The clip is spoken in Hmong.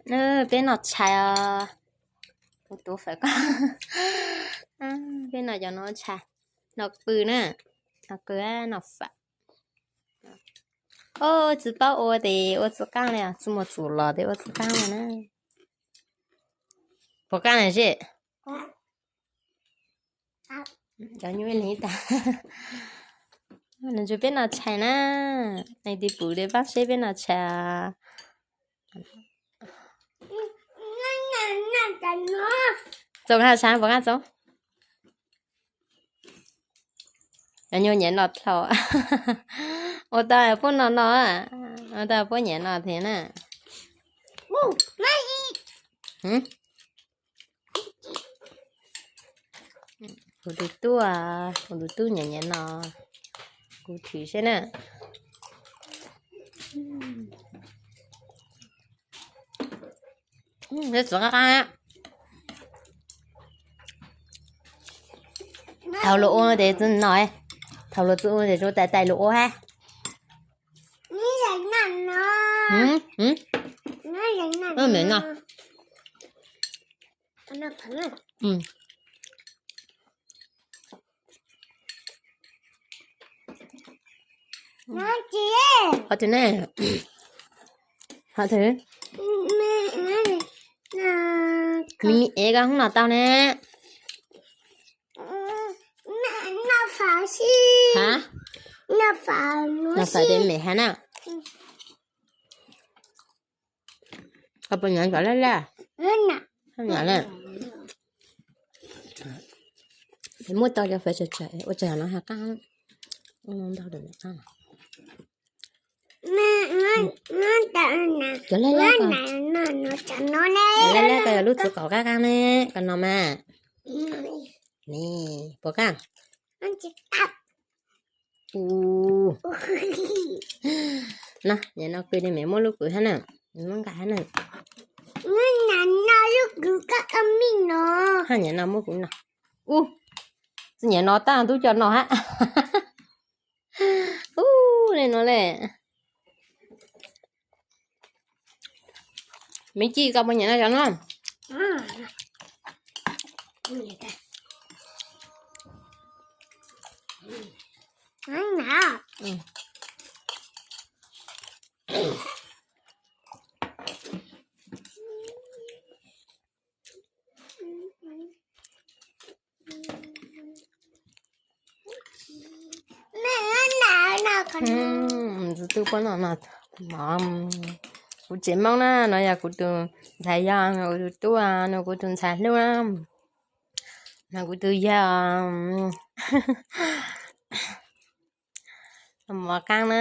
Peb noj tshais os. Kuv tuav fawm koj. Peb noj cov no tshais, noj qw na, noj qw, noj fawm. Tsis paub ua tes ua tsis qaab li, tsi muaj txuj lom tes ua tsis qaab li na. Puas qaab na seb? Cov nyuj ib leeg ib tag. Nws ntshe peb noj tshais na. Nws tis pum li paab seb peb noj tshais. Txoom ha sab puas qaab txoom? Cov nyuj nyiam noj dlhau. Ua tau puab noj no, ua tau puab nyiam noj thiab na. Kuv tus tub, kuv tus tub nyiam nyiam no, kuv thwm seb na. Txuv qab qab. Thaum luag ua tes tsi noj, thaum luag tsi ua tes tsuas tais tais luag ua hab. Qhov twg ne? Qhov twg? Mi mi ev koj hnub no tau ne. Ha? Noj fawm tes me me hab na. Koj puas nyiam cov laj laj? Muab tau cov fawm tsawg tsawg ua tsaug no has qaab. Cov laj laj ko. Laj laj ko yog lub txuv qaum qab qab ne, ko no mas. Ni, puas qaab? No, nyiam no kws li me muab lub kws hab na, muab nqaij hab na. Hab nyiam no muab kuv no. Ub, tsi nyiam no tab tub coj no hab. Ub, li no le. Me Ci, koj puas nyiam no cov no? Ntxwg tub puab noj no, kuv tsev Moob na, no yog kuv tus ntxhais yog, no kuv tus tub, no kuv tus ntxhais hlub na, no kuv tus yawg. Mov qaab na.